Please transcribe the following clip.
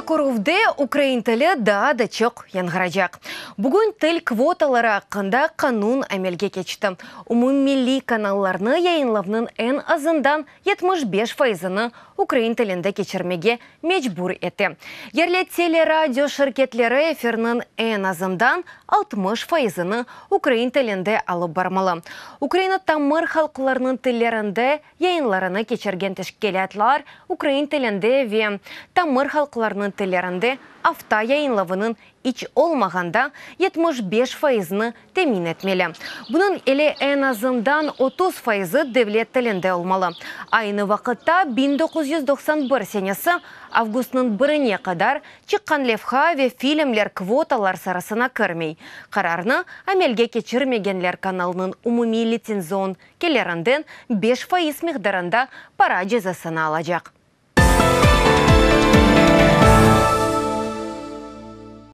Körüvde ukrain tili daa da çoq yañğıracaq. Bugün til kvotaları aqqında qanun amelge keçti. Umummilliy kanallarnı yayınlavnıñ eñ azından 75 fayızını ukrain tilinde keçirmege mecbur ete. Yerli teleradio şirketleri efirniñ eñ azından 60 fayızını ukrain tilinde alıp barmalı. Ukraina tamır halqlarınıñ tillerinde yayınlarını keçirgen teşkilâtlar ukrain tilinde ve tamır halqlarınıñ tillerinde afta yayınlavınıñ iç olmağanda 75 fayızını temin etmeli. Bunıñ ile eñ azından 30 fayızı devlet tilinde olmalı. Aynı vaqıtta 1991 senesi avgustnıñ birine qadar çıqqan levha ve filmler kvotalar sırasına kirmey. Qararnı amelge keçirmegenler kanalnıñ umumiy litsenzion kelirinden 5% miqdarında para cezasını alacaq.